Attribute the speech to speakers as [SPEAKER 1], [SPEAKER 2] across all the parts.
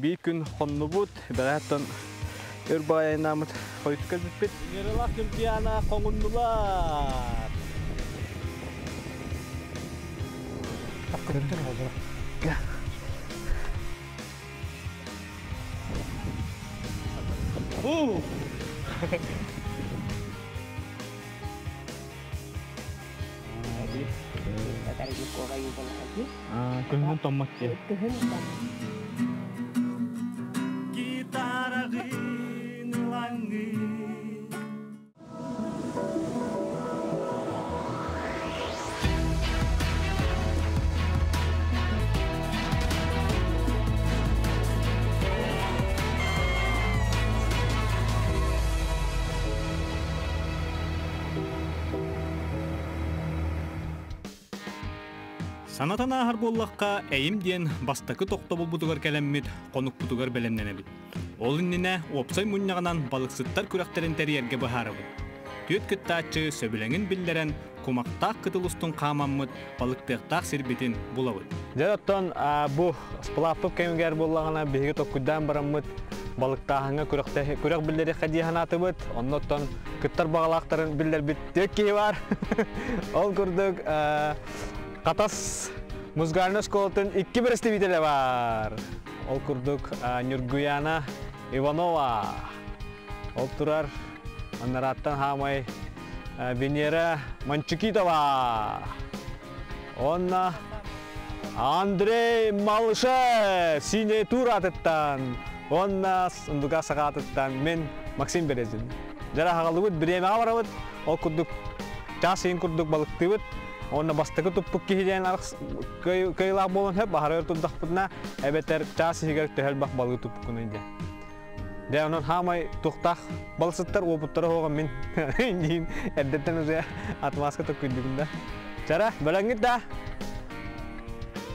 [SPEAKER 1] Биир күн хоннубут, бэҕэһээттэн өр баҕайы айаннааммыт хойутук кэлбиппит. Ньырылах Ньургуйаана хоҥуннулар. Уу! Кыһын томмот дии.
[SPEAKER 2] Кыһын
[SPEAKER 1] Гитараҕын ылаҥҥын Санатан ааһар буоллахха, эйим диэн бастакы тохтобулбутугар кэлэммит, хонукпутугар бэлэмнэнэбит. Ол иннинэ уопсай мунньаҕынан балыксыттар күрэхтэрин тэрийэргэ быһаарабыт. Түөрт кыттааччы сөбүлэҥин биллэрэн, кумахтаах кытыл устун хаамаммыт, балыктыахтаах сирбитин булабыт. Дьэ оттон бу сплавпыт кэмигэр буоллаҕына биһиги токкуйдаан бараммыт балыктааһыҥҥа күрэх биллэриэххэ дии санаатыбыт. Онно оттон кыттар баҕалаахтарын биллэрбит түөрт киһи баар. Ол курдук Хатас музыкальнай оскуолатын икки представителэ баар. Ол курдук Ньургуяна Иванова. Ол турар анараттан хаамай Венера Манчукитова. Онна Андрей Малышев сине тур атыттан уонна Сундука саҕаатыттан мин Максим Березин. Дьара хаҕалыбыт бириэмэҕэ барабыт, ол курдук чаас ыйын курдук балыктыыбыт. Уонна бастакы туппут киһи диэн кыайыылаах буолан сөп, баһарыгар турдахпытына, эбэтэр чаас иһигэр төһө элбэх балыгы туппуккунуй диэн. Дьэ, онон хаамай тухтаах балысыттар уопуттара суоҕа мин диин эрдэттэн уже отмазка токкуйдугум да. Чара, бөлөҥҥүт да?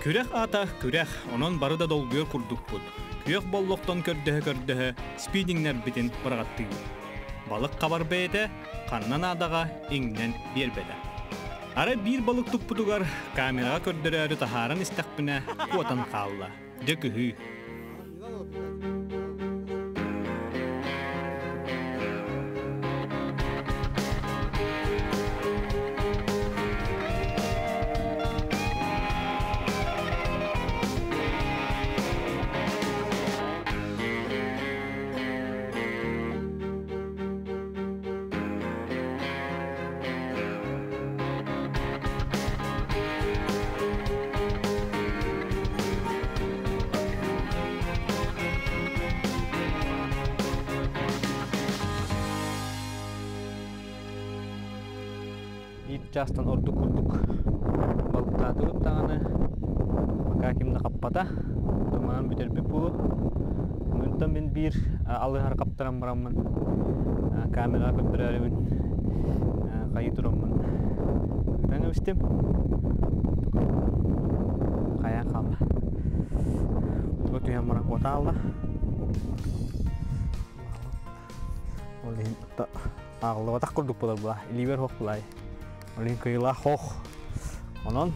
[SPEAKER 1] Күрэх аата күрэх, онон бары да долгуйар курдукпут. Күөх боллохтон көрдөһө-көрдөһө спидиҥнэрбитин быраҕаттыыбыт. Балык хабар бэйэтэ ханна наадаҕа иҥнэн биэрбэтэ. Арай биир балык туппутугар камераҕа көрдөрөөрү таһааран истэхпинэ куотан хаалла. Дьэ кыһыы. Биир чаастан ордук курдук балыктаатыбыт даҕаны пока ким да хаппата туманан бүтэрбит буолуо онтон мин биир алыһар хаптаран бараммын камераҕа көрдөрөөрүбүн хайыы тураммын ыытан кэбистим хайаан хаалла ууга түһэн баран куота хаалла ол иһин ааҕыллыбатах курдук буолар була илиибэр суох булаай ол иһин кыйылаах хоох онон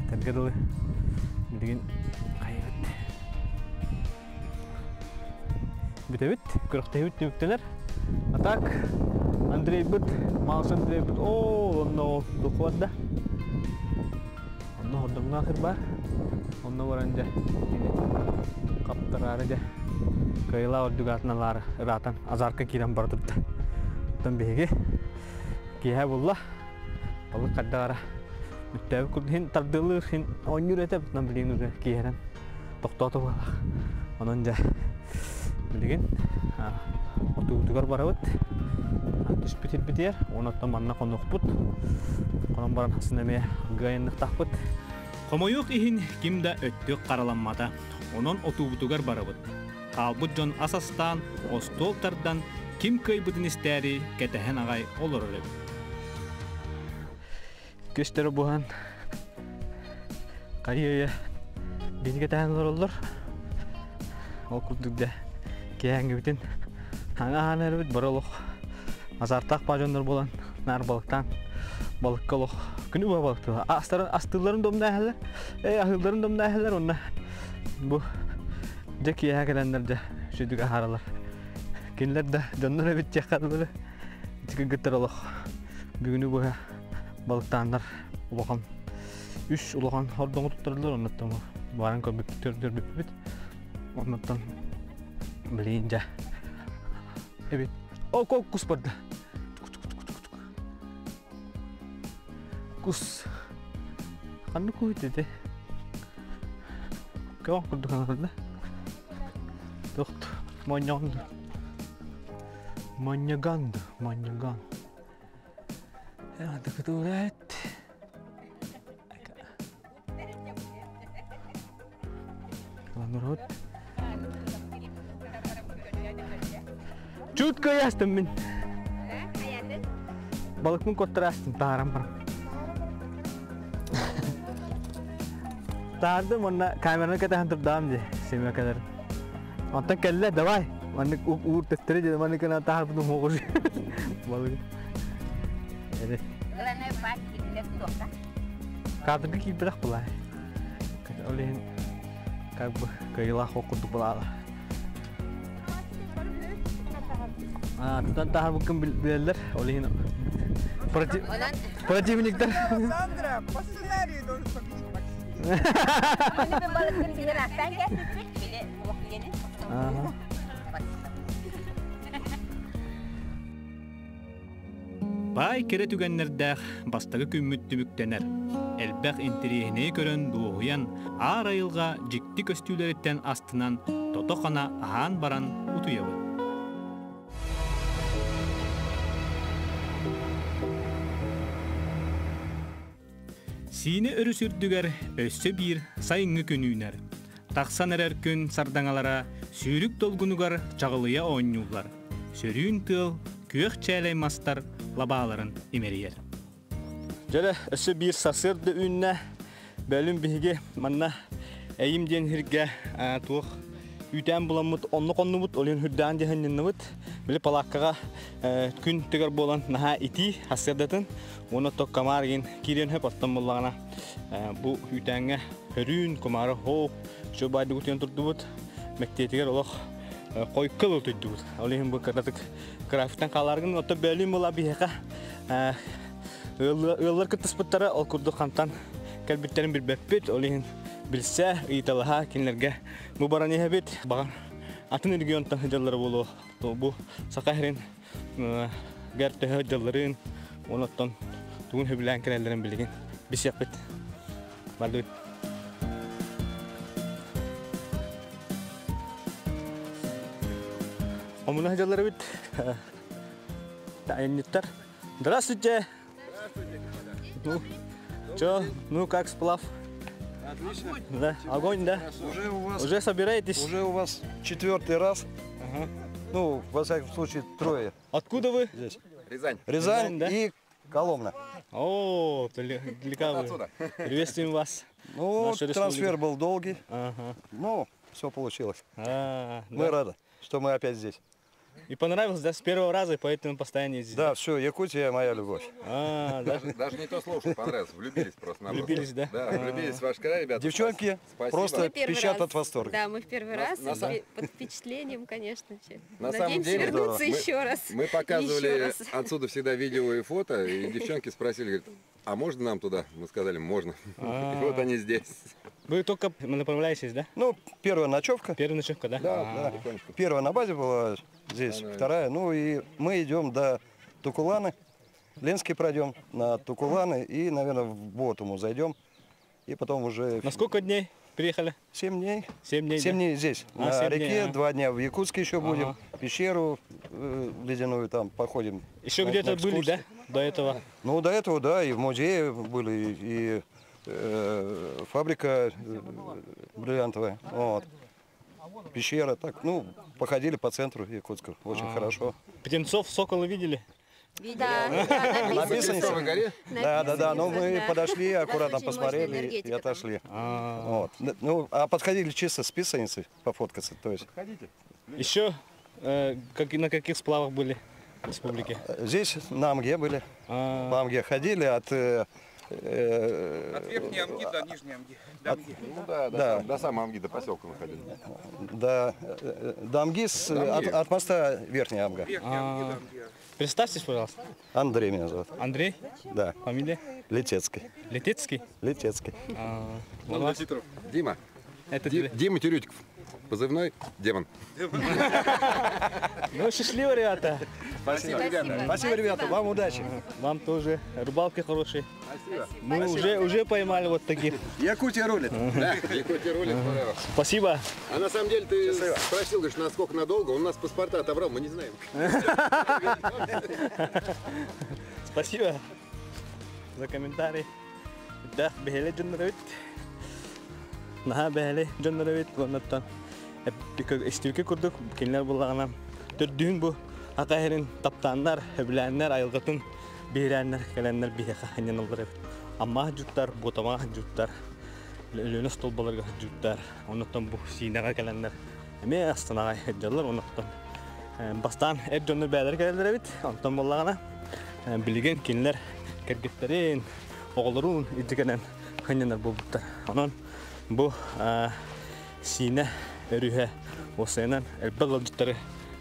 [SPEAKER 1] этэргэ дылы билигин хайыбыт Бүтэбит, күрэхтэһиибит түмүктэнэр. А так, Андрейбыт, Маус Андрейбыт, оо, онно ол туох барда? Онно хордоҥноох сир баар. Онно баран дьэ, кини хаптараары дьэ, кыайылаах үрдүк аатын алаары ыраатан азарка киирэн бара турда. Оттон биһиги киэһэ булла. Балык хайдах эрэ бүттээбит курдук иһин тардыалыыр иһин оонньуур этэ, оттон билигин уже киэһэрэн тохтоото буоллах. Онон дьэ билигин отуубутугар барабыт. Түспүт ирбитигэр, онон манна хонуохпут. Хонон баран хасын эмиэ гыайынныктахпыт. Хомойуох иһин ким да өттүк хараламмата. Онон отуубутугар барабыт. Хаалбыт дьон ас астаан, остуол тардан, ким кыайбытын истээри кэтэһэн аҕай олорор эбит. Күстэрэ буһан хайыы-үйэ биһиги кэтэһэн олороллор. Ол курдук да киэһээҥҥибитин хаҥа аһаан эрэбит бары олох азартаах баа дьоннор буолан наар балыктаан балыкка олох күнү быһа балыктыыллар. Астарын астыылларын домнааһаллар, э аһыылларын домнааһаллар уонна бу Дьэ киэһэ кэлэннэр дьэ сүдүк аһаралар. Кинилэр да дьоннор эбит диэххэ дылы. Ити кыргыттар олох бүгүнү быһа балыктааннар улахан үс улахан хордоҥу туттардылар оннуттан баран көрбүппүт. Оннуттан блин дьэ эбит. О, кус барда. Кус. Ханнык куһут ити? Көҕөн курдук аҥарда. Тохт. Монньоҕон. Монньоган монньоган. Дыкытуурат. Народ. Чутко ястым мин. Балыкпын коттарастым таарам барам. Таардым уонна камераны кэтэһэн турдаам дии семекалар. Онтон кэллэ давай маннык уур төттөрү диэн маннык гына таһарбытым хуоҕур. Балык. Эре. Кадрга киирбэтэх была. Ол иһин как бы кыайыылаах ол курдук былаала. А, тутан таһарбыккын билэллэр. Ол иһин противниктар.
[SPEAKER 2] Сандра, по сценарию должен победить Максим.
[SPEAKER 1] Ага. Баай кэрэ түгэннэрдээх бастакы күммүт түмүктэнэр. Элбэх интэриэһинэйи көрөн дуоһуйан, аар айылҕа дьикти көстүүлэриттэн астынан, тото-хана аһаан баран утуйабыт. Сиинэ өрүс үрдүгэр өссө биир сайыҥҥы күн үүнэр. Тахсан эрэр күн сардаҥалара сүүрүк долгунугар чаҕылыйа оонньууллар. Сөрүүн тыал күөх чээлэй мастар лабааларын имэрийэр. Дьэ, өссө биир сарсыарда үүннэ. Бөлүн биһиги манна Эйим диэн сиргэ туох үүтээн буламмыт онно хоннубут, ол иһин үрдээн дьаһанньынныбыт. Били палааккаҕа күн тыгар буолан наһаа итии сарсыардатын уонна токкамаар игин киириэн сөп оттон буллаҕына бу үүтээҥҥэ хөрүүн кумаары хоох чу баайдык утуйан турдубут мэктиэтигэр олох хойукка ылы утуйдубут ол иһин бу кыратык графиктан хаалааргын оттон бөөлүүн була биһиэхэ ыаллар кыттыспыттара ол курдук хантан кэлбиттэрин билбэппит ол иһин билсэ ыйыталаһа кинилэргэ бу баран иһэбит баҕар атын регионтан сылдьаллара буолуо бу Саха сирин гэр төһө дьалларын онуттан тугун сөбүлээн кэлэллэрин билигин билсиэхпит бардыбыт. Омуна дьаллар эбит айанньыттар. Здравствуйте! Ну, чё, ну как сплав?
[SPEAKER 3] Отлично.
[SPEAKER 1] Да, огонь, да?
[SPEAKER 3] Уже у вас,
[SPEAKER 1] Уже собираетесь?
[SPEAKER 3] уже у вас четвертый раз.
[SPEAKER 1] Ага.
[SPEAKER 3] Ну, во всяком случае, трое
[SPEAKER 1] Откуда вы?
[SPEAKER 3] здесь.
[SPEAKER 4] Рязань.
[SPEAKER 3] Рязань,
[SPEAKER 1] Рязань, да?
[SPEAKER 3] и Коломна.
[SPEAKER 1] О, далека вы.
[SPEAKER 4] Отсюда.
[SPEAKER 1] Приветствуем вас.
[SPEAKER 3] Ну,
[SPEAKER 1] Наша
[SPEAKER 3] трансфер
[SPEAKER 1] республика.
[SPEAKER 3] был долгий,
[SPEAKER 1] Ага.
[SPEAKER 3] но все получилось.
[SPEAKER 1] А,
[SPEAKER 3] Мы
[SPEAKER 1] да.
[SPEAKER 3] рады, что мы опять здесь.
[SPEAKER 1] И понравилось, да, с первого раза, и поэтому постоянно ездите.
[SPEAKER 3] Да, все, Якутия моя любовь.
[SPEAKER 1] А, да.
[SPEAKER 4] Даже не то слово, что понравилось. Влюбились просто-напросто.
[SPEAKER 1] Влюбились, да?
[SPEAKER 4] Да, влюбились в ваш край, ребята.
[SPEAKER 3] Девчонки
[SPEAKER 4] Спасибо.
[SPEAKER 3] просто
[SPEAKER 5] Мы первый
[SPEAKER 3] пищат
[SPEAKER 5] раз.
[SPEAKER 3] от восторга.
[SPEAKER 5] Да, мы в первый
[SPEAKER 4] На-
[SPEAKER 5] раз
[SPEAKER 4] на сам-
[SPEAKER 5] и под впечатлением, конечно же.
[SPEAKER 4] На самом
[SPEAKER 5] Надеемся
[SPEAKER 4] деле,
[SPEAKER 5] вернуться
[SPEAKER 4] мы-
[SPEAKER 5] еще раз.
[SPEAKER 4] Мы
[SPEAKER 5] Еще
[SPEAKER 4] показывали
[SPEAKER 5] раз.
[SPEAKER 4] отсюда всегда видео и фото, и девчонки спросили, говорят, а можно нам туда? Мы сказали, можно. И вот они здесь.
[SPEAKER 1] Вы только направляетесь, да?
[SPEAKER 3] Ну, первая ночевка.
[SPEAKER 1] Первая ночевка, да?
[SPEAKER 4] Да,
[SPEAKER 1] А.
[SPEAKER 4] потихонечку.
[SPEAKER 3] Первая на базе была здесь,
[SPEAKER 4] Да, да.
[SPEAKER 3] вторая. Ну и мы идем до Тукуланы. Ленский пройдем на Тукуланы и, наверное, в Ботуму зайдем. И потом уже
[SPEAKER 1] На сколько дней приехали?
[SPEAKER 3] 7 дней.
[SPEAKER 1] Семь дней,
[SPEAKER 3] 7
[SPEAKER 1] да?
[SPEAKER 3] дней здесь,
[SPEAKER 1] А,
[SPEAKER 3] на
[SPEAKER 1] 7 дней,
[SPEAKER 3] реке,
[SPEAKER 1] ага.
[SPEAKER 3] 2 дня в Якутске еще будем,
[SPEAKER 1] Ага.
[SPEAKER 3] пещеру ледяную там походим.
[SPEAKER 1] Еще
[SPEAKER 3] на-
[SPEAKER 1] где-то
[SPEAKER 3] на
[SPEAKER 1] были, да,
[SPEAKER 3] экскурсии.
[SPEAKER 1] до этого?
[SPEAKER 3] Ну, до этого, да, и в музее были, и фабрика бриллиантовая, вот. Пещера, так, ну, походили по центру Якутска, очень хорошо.
[SPEAKER 1] Птенцов, сокола видели?
[SPEAKER 5] Да, да,
[SPEAKER 3] На
[SPEAKER 5] на
[SPEAKER 3] Писанице?
[SPEAKER 4] Крестовой горе?
[SPEAKER 3] Да, да, да, но мы
[SPEAKER 5] да.
[SPEAKER 3] подошли, аккуратно
[SPEAKER 5] очень мощная
[SPEAKER 3] посмотрели и
[SPEAKER 5] энергетика там.
[SPEAKER 3] отошли. Вот. Ну, а подходили чисто с писаницы пофоткаться, то есть.
[SPEAKER 4] Ходите.
[SPEAKER 1] Еще на каких сплавах были в республике?
[SPEAKER 3] Здесь на Амге были.
[SPEAKER 1] А,
[SPEAKER 3] По Амге ходили от Э,
[SPEAKER 6] От Верхней Амги до Нижней Амги. До Амги.
[SPEAKER 4] Ну да, до,
[SPEAKER 3] Да.
[SPEAKER 4] до самой Амги, до поселка мы ходили.
[SPEAKER 3] До, до Амги,
[SPEAKER 4] До Амги.
[SPEAKER 3] от моста Верхняя Амга.
[SPEAKER 6] Верхняя Амги до Амги.
[SPEAKER 1] Представьтесь, пожалуйста.
[SPEAKER 3] Андрей меня зовут.
[SPEAKER 1] Андрей,
[SPEAKER 3] Да,
[SPEAKER 1] фамилия?
[SPEAKER 3] Летецкий.
[SPEAKER 1] Летецкий?
[SPEAKER 3] Летецкий.
[SPEAKER 4] Дима.
[SPEAKER 1] Это
[SPEAKER 4] Ди-
[SPEAKER 1] тебе.
[SPEAKER 4] Дима Тюрютиков. Позывной Демон.
[SPEAKER 1] Ну, счастливо, ребята.
[SPEAKER 4] Спасибо, ребята.
[SPEAKER 3] Спасибо, ребята, вам удачи.
[SPEAKER 1] Вам тоже. Рыбалки хорошие.
[SPEAKER 4] Спасибо.
[SPEAKER 1] Мы уже поймали вот таких.
[SPEAKER 3] Якутия рулит.
[SPEAKER 4] Да, Якутия рулит. forever.
[SPEAKER 1] Спасибо.
[SPEAKER 4] А на самом деле ты спросил, говоришь, насколько надолго? Он у нас паспорта отобрал, мы не знаем.
[SPEAKER 1] Спасибо за комментарий. Да, бэйэлээх дьоннор эбит. Наһаа бэйэлээх дьоннор эбит. Оннуттан истибиккит курдук кинилэр буоллаҕына төрдүһүн бу Саха сирин таптааннар, сөбүлээннэр, айылҕатын биһирээннэр, кэлэннэр биһиэхэ сынньаналлар эбит. Аммаҕа сылдьыбыттар, Буотамаҕа сылдьыбыттар, Өлүөнэ остуолбаларыгар сылдьыбыттар. Оннуттан бу Сиинэҕэ кэлэннэр эмиэ Астанаҕа сылдьаллар. Оннуттан бастаан эр дьоннор бэйэлэрэ кэлэллэр эбит. Онтон буоллаҕына билигин кинилэр кэргэттэрин, оҕолорун илдьэ кэлэн сынньанар буолбуттар. Онон бу Сиинэ өрүһэ уопсайынан элбэх ыалдьыттары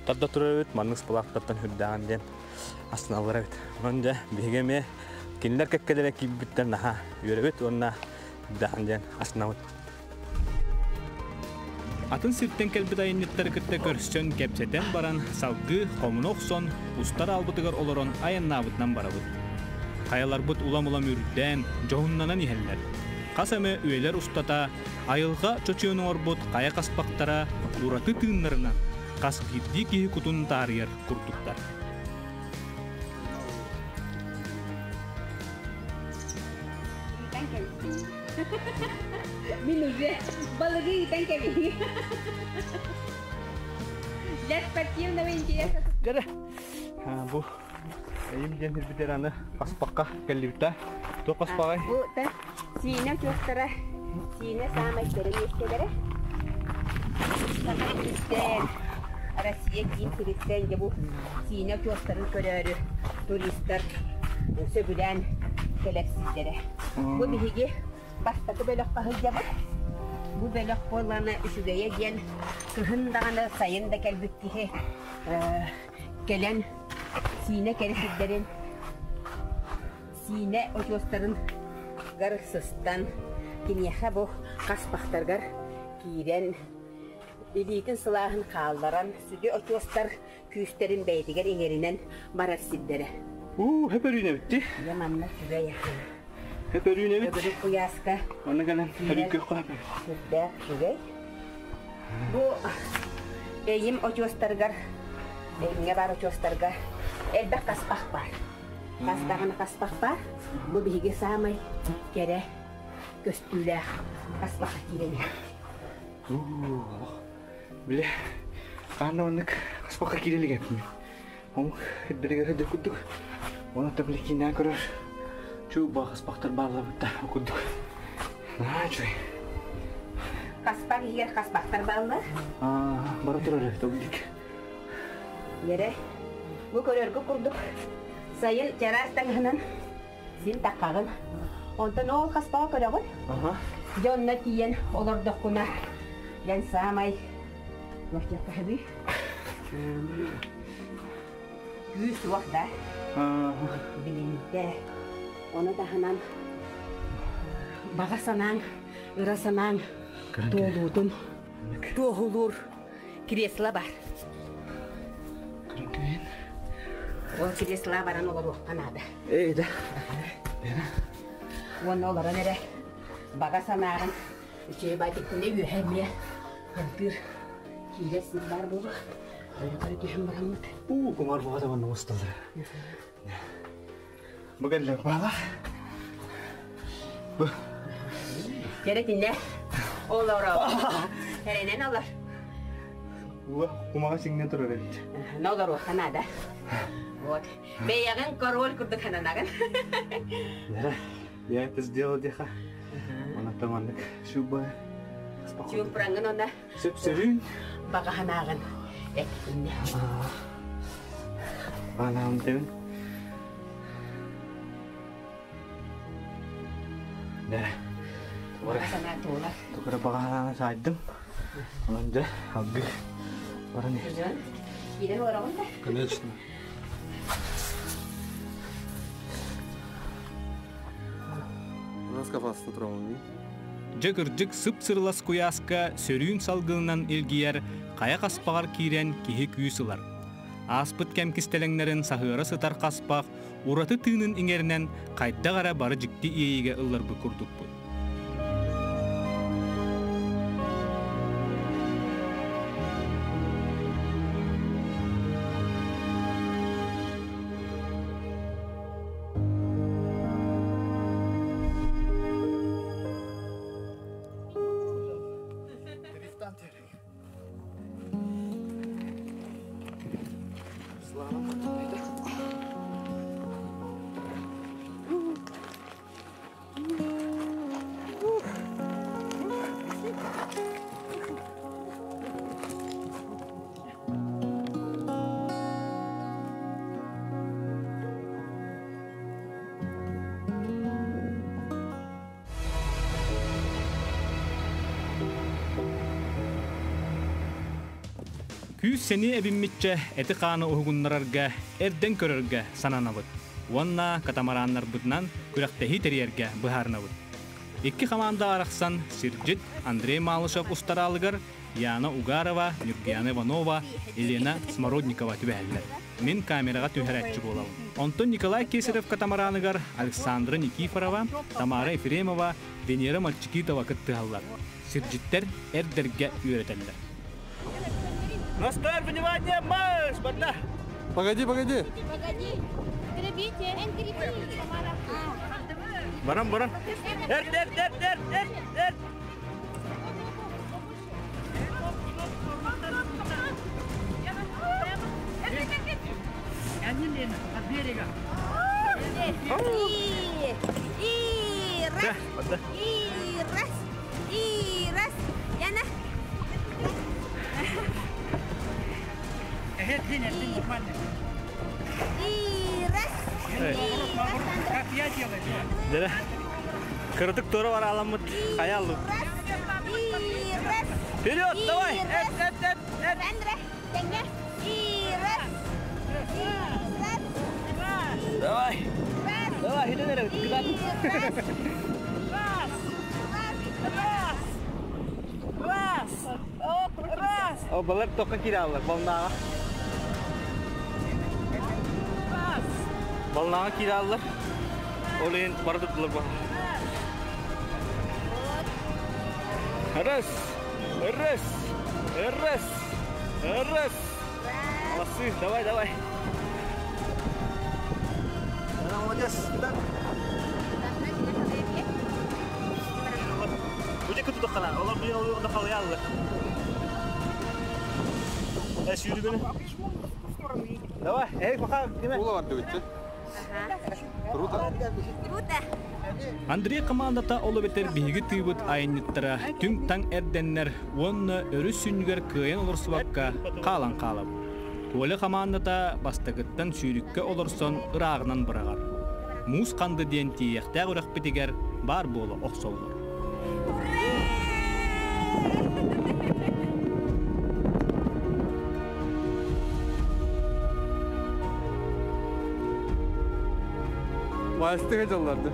[SPEAKER 1] тарда турар эбит, маннык сплавтартан үрдээҕин диэн астыналлар эбит. Онон дьэ биһиги эмиэ кинилэр кэккэлэрэ киирбиттэр наһаа үөрэбит уонна үрдээҕин диэн астынабыт. Атын сиртэн кэлбит айанньыттары кытта көрсөн, кэпсэтэн баран, салгыы хомуна охсон, устар аалбытыгар олорон айаннаабытынан барабыт. Хайаларбыт улам-улам үрдээн, дьоһуннанан иһэллэр. Хас эмэ үйэлэр устата айылҕа чочуйан оҥорбут хайа хаспахтара ураты тыыннарынан хас биирдии киһи кутун таарыйар курдуктар.
[SPEAKER 7] Мин уже балыгы ыытан кэбиһи. Для спортивного интереса.
[SPEAKER 1] Дьэ, бу Эйим диэн ирбитэр аны хаспахха кэллибитэ. Туох хаспаҕай?
[SPEAKER 7] Бу та Сиинэ очуостара, Сиинэ саамай кэрэ миэстэлэрэ. Саха сириттэн, Россия киин сириттэн дьэ бу Сиинэ очуостарын көрөөрү туристар сөбүлээн кэлэр сирдэрэ. Бу биһиги бастакы бөлөххө сылдьабыт. Бу бөлөх буоллаҕына үчүгэйэ диэн кыһын даҕаны сайын да кэлбит киһи кэлэн Сиинэ кэрэ сирдэрин Сиинэ очуостарын гар сыстан, киниэхэ бу хаспахтаргар киирэн, илиитин сылааһын хаалларан, сүдү очуостар күүстэрин бэйэтигэр иҥэринэн барар сирдэрэ.
[SPEAKER 1] Уу, хөпөрүүн эбитти.
[SPEAKER 7] Дьэ манна үчүгэй ахан.
[SPEAKER 1] Хөпөрүүн эбит.
[SPEAKER 7] Төгүрүк куйааска.
[SPEAKER 1] Онно кэлэн хөрүүккөххө.
[SPEAKER 7] Сүрдээх үчүгэй. Бу Эйим очуостарыгар, Эйимҥэ баар очуостарга элбэх хаспах баар. Хас даҕаны хаспах баар. Бу биһиги саамай кэрэ көстүүлээх хаспахха киирэн иһэр.
[SPEAKER 1] Бile хаана оннук хаспахха киирэ илик эппин. Омук ирдэригэр сылдьар курдук. Онон били киинээн көрөр чуу хаспахтар бааллабыт да курдук. Наһаа үчүгэй.
[SPEAKER 7] Хаспах иһигэр хаспахтар бааллар.
[SPEAKER 1] Бара турар эбит ол дик.
[SPEAKER 7] Иэрэ, бу көрөргө курдук сайын чараас таҥаһынан син таххаҕын. Онтон ол хаспаҕа көрөҕүн. Дьэ онно тиийэн олордоххуна, дьэн саамай туох Күүс суох да. Билинтэ. Ону таһынан баҕа санааҥ, ыра санааҥ туолуутун туоһулуур кресло бар. Ол кресло баран олоруохха наада.
[SPEAKER 1] Ээ да.
[SPEAKER 7] Уонна олорон эрэ баҕа санааҕын үчүгэй баайтыктына үөһэ эмиэ кырдыр киирэр сир баар буолуо. Өрө көрө түһэн бараммыт.
[SPEAKER 1] Уу, кумар буҕа да манна усталлар. Бу кэллэ баала. Бу.
[SPEAKER 7] Кэрэтинэ олоро. Кэрэнэн олор.
[SPEAKER 1] Уа, кумаҕа сиҥнэ турар эбит.
[SPEAKER 7] Олоруохха наада. Вот. Бэйэҕин король курдук сананаҕын.
[SPEAKER 1] Лера, я это сделал диэхэ. Онон маннык шуба.
[SPEAKER 7] Чууппураҥҥын уонна
[SPEAKER 1] Сөп-сөрүүн.
[SPEAKER 7] Баҕа санааҕын эттиннэ.
[SPEAKER 1] Анаам дэбин. Дэ.
[SPEAKER 2] Баҕа санаа туолар.
[SPEAKER 1] Тугура баҕа санааны саайдым. Онон дьэ, алгыы баран иһэр.
[SPEAKER 7] Киирэн олороҕун да?
[SPEAKER 4] Конечно. У нас кафаста травмы.
[SPEAKER 1] Дьэ кырдьык сып-сырылас куйааска сөрүүн салгынынан илгийэр хайа хаспаҕар киирэн киһи күүс ылар. Ааспыт кэм кистэлэҥнэрин саһыара сытар хаспах ураты тыынын иҥэринэн хайдах эрэ бары дьикти иэйиигэ ылларбыт курдукпут. Күүс-сэниэ эбиммиччэ эти-хааны уһугуннарарга, эрдэн көрөргө сананабыт уонна катамараннарбытынан күрэхтэһии тэрийэргэ быһаарынабыт. Икки хамаанда арахсан сирдьит Андрей Малышев устараалыгар Яна Угарова, Нюргияна Иванова, Елена Смородникова түбэһэллэр. Мин камераҕа түһэрээччи буолабын. Онтон Николай Кесарев катамараныгар Александра Никифорова, Тамара Ефремова, Венера Мальчикитова кыттыһаллар. Сирдьиттэр эрдэргэ үөрэтэллэр. На старт, внимание, марш! Барда!
[SPEAKER 4] Погоди, погоди.
[SPEAKER 5] Погоди. Гребите.
[SPEAKER 1] Баран, баран. Эр, эр, эр, эр, эр, эр.
[SPEAKER 7] И, и раз, и раз, и раз. Яна. И раз, и раз,
[SPEAKER 1] Дere. Кырдык тура бар аламмыт хаяллы.
[SPEAKER 7] Раз, и раз.
[SPEAKER 1] Вперед, давай!
[SPEAKER 7] И
[SPEAKER 1] Эт,
[SPEAKER 7] раз.
[SPEAKER 1] эт, эт, эт!
[SPEAKER 7] Сандра, тэҥҥэ. И раз, и раз,
[SPEAKER 1] Давай!
[SPEAKER 7] раз.
[SPEAKER 1] Давай, иди дere.
[SPEAKER 7] И раз. Раз. Раз.
[SPEAKER 1] О, балар тоққа кире алар, балнаға. Балнаға кире алар. Ол ең барды тұлар бар. Раз, раз, раз, раз. Молодцы, давай, давай. Молодец, да. Бу жеке тутаққала, олар бұл олар қалай. Сүүрүгүнү. Давай, эй, пока, деме.
[SPEAKER 4] Ула бар деп Круто.
[SPEAKER 7] Круто.
[SPEAKER 1] Андрей командата ол эбэтэр биһиги тыыбыт айанньыттара түҥ-таҥ эрдэннэр уонна өрүс сүнньүгэр кыайан олорсубакка хаалан хаалабыт. Коля хамаандата бастакыттан сүүрүккэ олорсон ырааҕынан быраҕар. Муус ханды диэн тиийиэхтээх үрэхпитигэр баар буола охсоллор.
[SPEAKER 4] Майыстыга жалларды.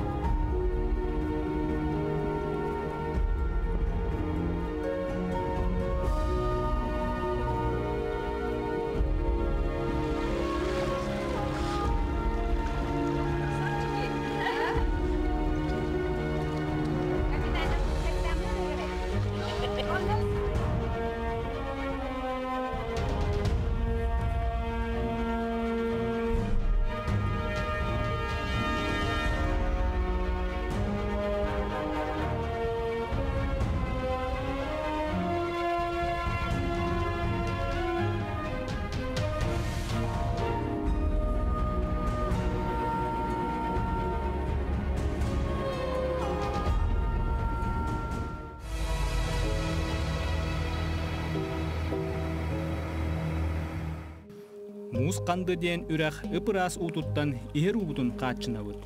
[SPEAKER 4] Муус Ханды диэн үрэх ып-ыраас уутуттан иһэр уубутун хааччынабыт.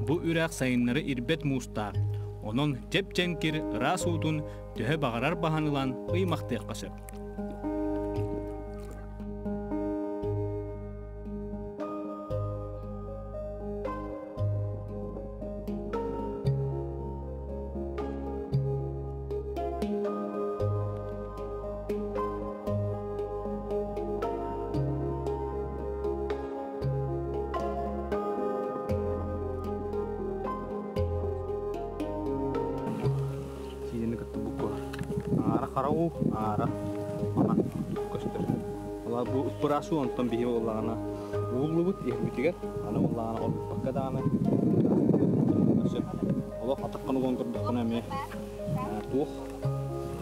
[SPEAKER 4] Бу үрэх сайыннары ирбэт муустаах.
[SPEAKER 1] Онон чэп-чэҥкир ыраас уутун төһө баҕарар баһан ылан ыймахтыахха сөп. Сиинэни кытта буккуһар. Аара хара уу, аара маҥан көстөр. Ола бу ыппыраас уу онтон биһи буоллаҕына ууллубут иһэрбитигэр, аны буоллаҕына оргуппакка даҕаны сөп. Олох атаххын уган көрдөххүнэ эмиэ туох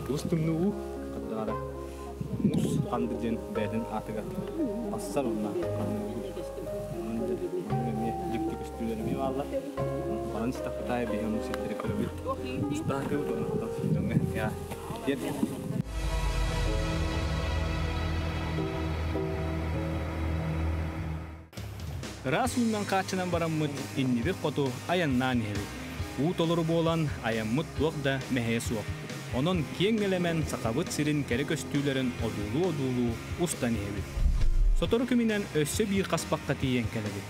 [SPEAKER 1] кыбыс тымныы уу хаттаара муус ханды диэн бэйэтин аатыгар ассар уонна эмиэ дьикти көстүүлэр эмиэ бааллар. Баран истэхпит аайы биһи оннук сирдэри көрөбүт. Устаатыбыт уонна дьоҥҥо Ыраас уунан хааччынан бараммыт иннибит хоту айаннаан иһэбит. Уу толору буолан, айаммыт туох да мэһэйэ суох. Онон киэҥ нэлэмэн Сахабыт сирин кэрэ көстүүлэрин одуулуу-одуулуу устан иһэбит. Сотору кэминэн өссө биир хаспахха тиийэн кэлэбит.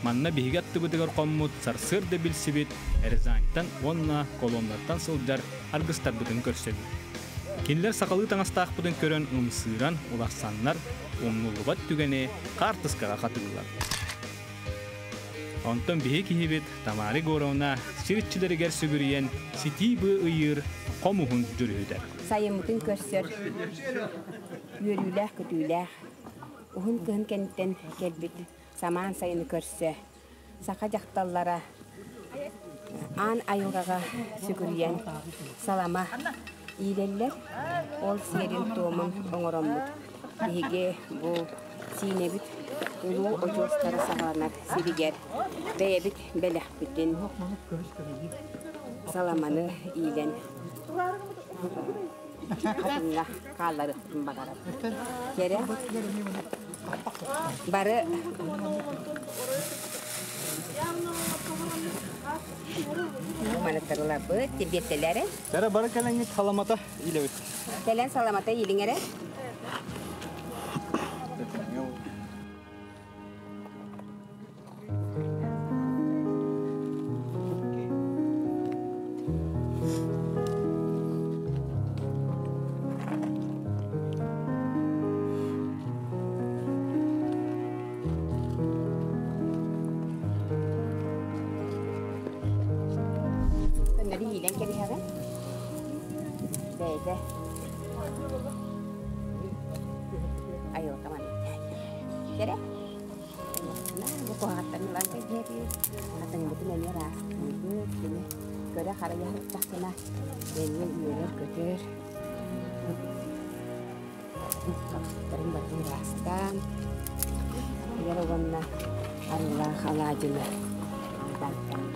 [SPEAKER 1] Манна биһиги аттыбытыгар хоммут сарсыарда билсибит Рязаньтан уонна Коломнаттан сылдьар аргыстарбытын көрсөбүт. Кинилэр сахалыы таҥастаахпытын көрөн ымсыыран, уларсаннар, умнуллубат түгэни хаартыскаҕа хатыыллар. Онтон биһи киһибит Тамара Егоровна сир иччилэригэр сүгүрүйэн ситии быа ыйыыр хомуһун дьүрүһүтэр.
[SPEAKER 7] Сайыммытын көрсөр үөрүүлээх-көтүүлээх уһун кыһын кэнниттэн кэлбит самаан сайыны көрсө саха дьахталлара аан айылҕаҕа сүгүрүйэн салама иилэллэр. Ол сиэрин-туомун оҥороммут биһиги бу Сиинэбит улуу очуостара саҕаланар сиригэр бэйэбит бэлэхпитин саламаны иилэн хатыҥҥа хаалларыахпын баҕарабын. Кэрэ бары манытарыларбыт тибиэттэлэрэ.
[SPEAKER 1] Кэрэ бары кэлэҥҥит саламата иилэбит.
[SPEAKER 7] Кэлэн саламата иилиҥ эрэ. Көннөрү иилэн кэбиһэҕин. Бэйэтэ айылҕа маннык Кэрэ. Бу куһаҕаттан ылан кэбиһэбит. Хатыҥмытын эмиэ ыраастыыбыт. Кини көрө харайа сырыттахпына эмиэ үөрэр-көтөр. Хапсыктарын барытын ыраастаан, ийэр уонна арыылаах алаадьыны дааттаан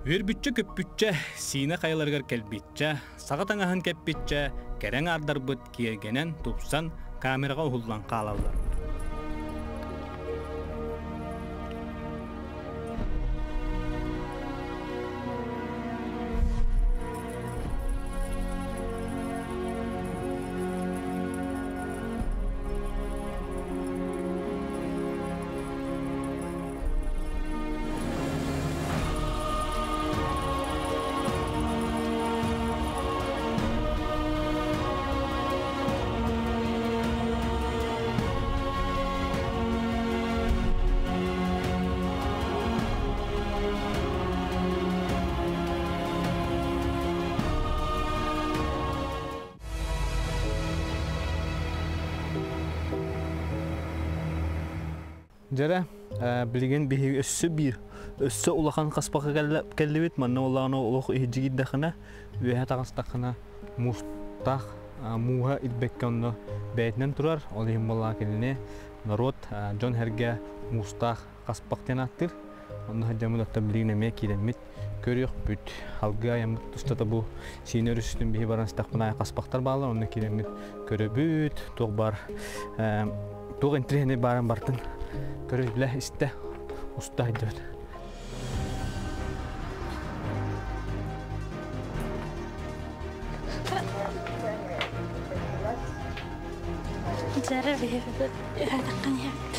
[SPEAKER 1] Үөрбүччэ-көппүччэ, Сиинэ хайаларыгар кэлбиччэ, саҕа таҥаһын кэппиччэ, кэрэҥ аардарбыт киэргэнэн, тупсан, камераҕа уһуллан хаалаллар. Дьэрэ, билигин биһиги өссө биир, өссө улахан хаспака кэллибит. Манна улахан олох иһдьигирдэххинэ, үөһэ таҕыстаххына муустаах мууһа ирбэккэ онно бэйэтинэн турар. Ол иһин буоллаҕа кинини норуот, дьон-сэргэ муустаах хаспах диэн ааттыыр. Онно сылдьаммыт оттон билигин эмиэ киирэммит көрүөхпүт. Алгыы айаммыт устата бу Сиинэ өрүстүн биһи баран истэхпин аайы хаспахтар бааллар, онно киирэммит көрөбүт, туох баар туох интириэһинэй баарын бартын көрө билэ истэ уста сылдьабыт.
[SPEAKER 5] Дьэрэ биһиги үһэтаххан иһэбит.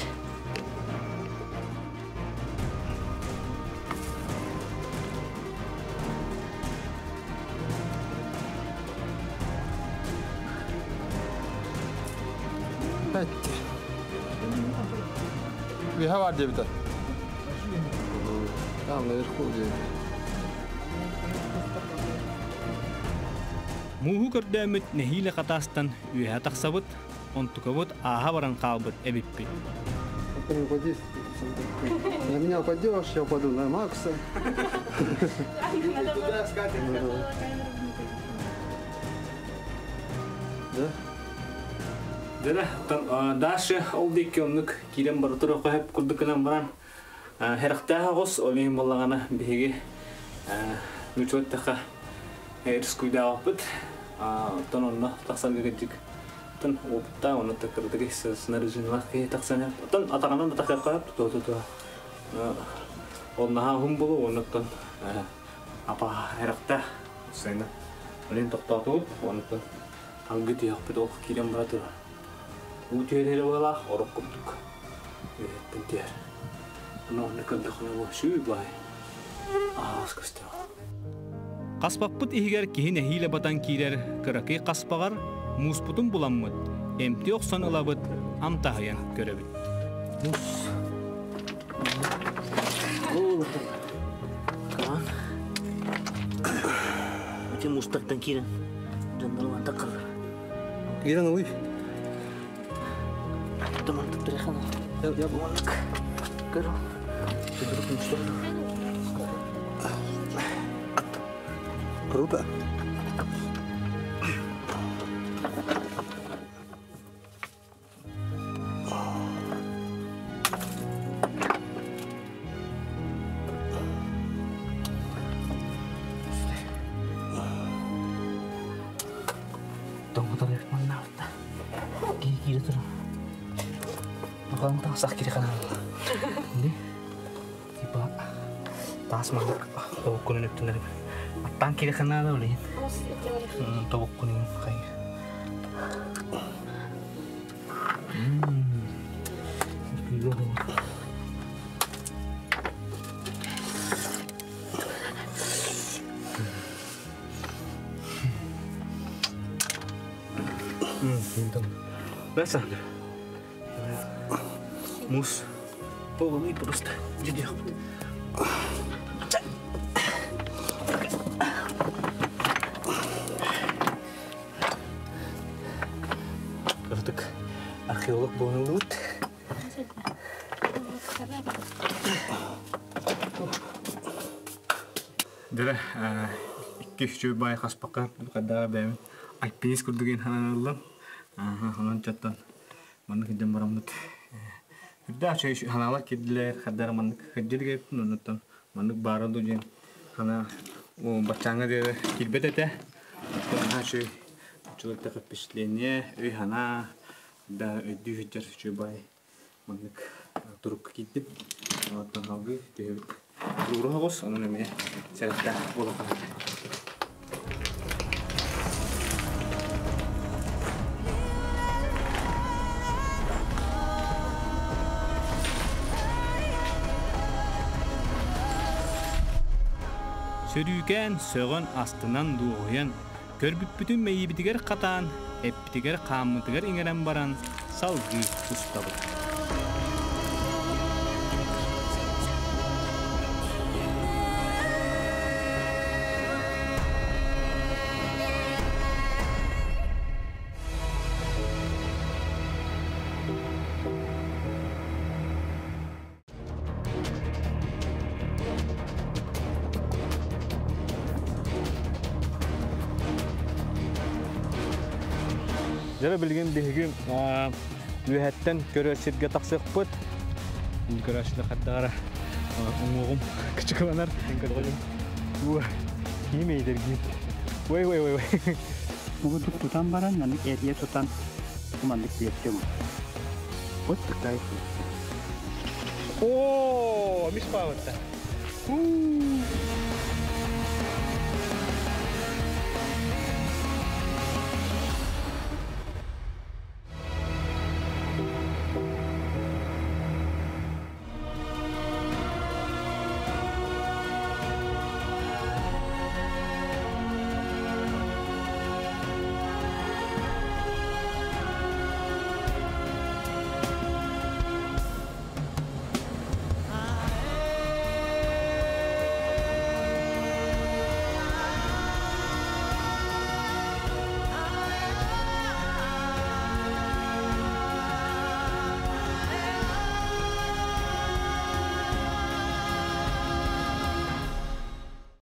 [SPEAKER 8] Үөһэ бар диэбитэ. Там наверху диэбит.
[SPEAKER 1] Мууһу көрдөөммүт нэһиилэ хатаастан үөһэ тахсабыт, онтукабыт ааһа баран хаалбыт эбиппит.
[SPEAKER 8] Упади. На меня упадешь, я упаду на Макса. Да?
[SPEAKER 1] Дьэ, Даша ол диэки оннук киирэн бара туруохха сөп курдук гынан баран Хэрэхтээх оҕус, ол иһин буоллаҕына биһиги нучуоттаха рискуйдаабыппыт. Оттон онно тахсарга кырдьык оттон опыттаах, онно кырдык снаряженлаах киһи тахсан оттон атаҕынан да тахсыахха тутуа тутуа. Ол наһаа уһун буолуо, оннуттан апа хэрэхтээх сайына. Олен тохтоотубут, оннуттан алгы түһэхпит ол киирэн бара турар. Уу түһэр быһалаах, орох курдук. Үөһэттэн түһэр. Аны онно көрдөххүнэ бу сүү баай аһаҕас көстөр. Хаспаппыт иһигэр киһи нэһиилэ батан киирэр кыракый хаспаҕар мууспутун буламмыт, эмти охсон ылабыт, амтаһыйан көрөбүт. Муус.
[SPEAKER 9] Ити муустартан киирэн дьоннору таххаллар.
[SPEAKER 8] Киирэн ылый. Круто.
[SPEAKER 9] Тоҥмотор маннаабытта. Киһи киирэ турар. Оҕоҥ таҥсах кири ханаалла. Ди. Типа таас маннык тобуккунун өттүнэр. Аттаан кири ханаала олейин. Тобуккунун хай.
[SPEAKER 1] Бэса. Муус полный просто. Кырдык археолог буолулут. Дөрө икки үчүгэй баай хаспакка хаддара бэйэм альпинист курдук иһин хананаллам. Онон чаттан маннык илдьэн бараммыт үрдээх үчүгэй ханаалар киирдилэр хаддара маннык кырдьык эбиппин оннуттан маннык баара дуу диэн хана баччааҥҥа диэри киирбэт этэ. Оттон наһаа үчүгэй человек впечатление, өй санаа да өйдүү сылдьар үчүгэй баай маннык турукка киирдим. Оттон салгыы түһэбит. Туруору оҕус, онон эмиэ сэрэхтээх буолуохха наада. Сөрүүкээн, сөҕөн, астынан, дуоһуйан, көрбүппүтүн мэйиибитигэр хатаан, эппитигэр-хааммытыгар иҥэрэн баран салгыы устабыт. Дьэ билигин биһиги үөһэттэн көрөр сиргэ тахсыахпыт. Көрөөччүлэр хардара уҥуоҕум кычыкыланар. Киим эйдергин. Ой, ой, ой, ой.
[SPEAKER 10] Бугу тутан баран, маннык эрийэ тутан, маннык биэртим. Вот такая.
[SPEAKER 1] О, мис павытта.